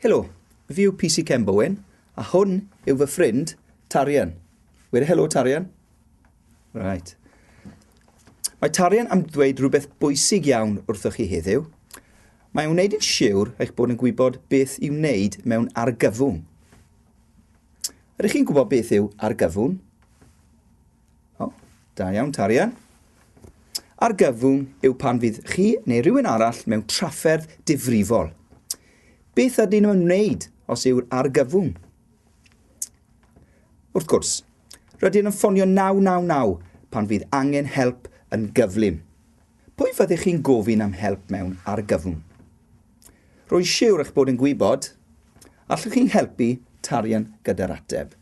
Helo, fi yw PC Ken Bowen, a hwn yw fy ffrind, Tarian. Weda helo, Tarian. Right. Mae Tarian am ddweud rhywbeth bwysig iawn wrthoch chi heddiw. Mae'n wneud yn siwr eich bod yn gwybod beth i'w wneud mewn argyfwng. Ydych chi'n gwybod beth yw argyfwng? O, da iawn, Tarian. Argyfwng yw pan fydd chi neu rhywun arall mewn trafferth difrifol. Beth ydyn nhw'n wneud os yw'r argyfwng? Wrth gwrs, rydyn yn ffonio 999 pan fydd angen help yn gyflym. Pwy fyddech chi'n gofyn am help mewn argyfwng? Rwy'n siwr eich bod yn gwybod. Allwch chi'n helpu Tarian gyda'r ateb?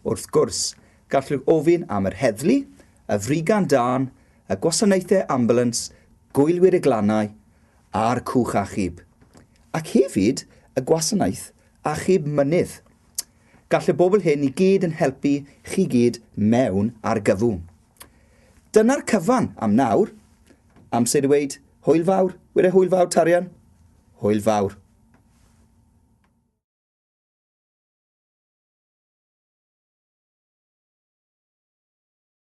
Wrth gwrs, gallwch ofyn am yr heddlu, y frigan dân, y gwasanaethau ambulans, gwylwyr y glannau, a'r cwch achub. Ac hefyd y gwasanaeth achub mynydd. Gall y bobl hyn i gyd yn helpu chi gyd mewn argyfwng. Dyna'r cyfan am nawr. Amser i weud hwyl fawr. Weda hwyl fawr, Tarian. Hwyl fawr.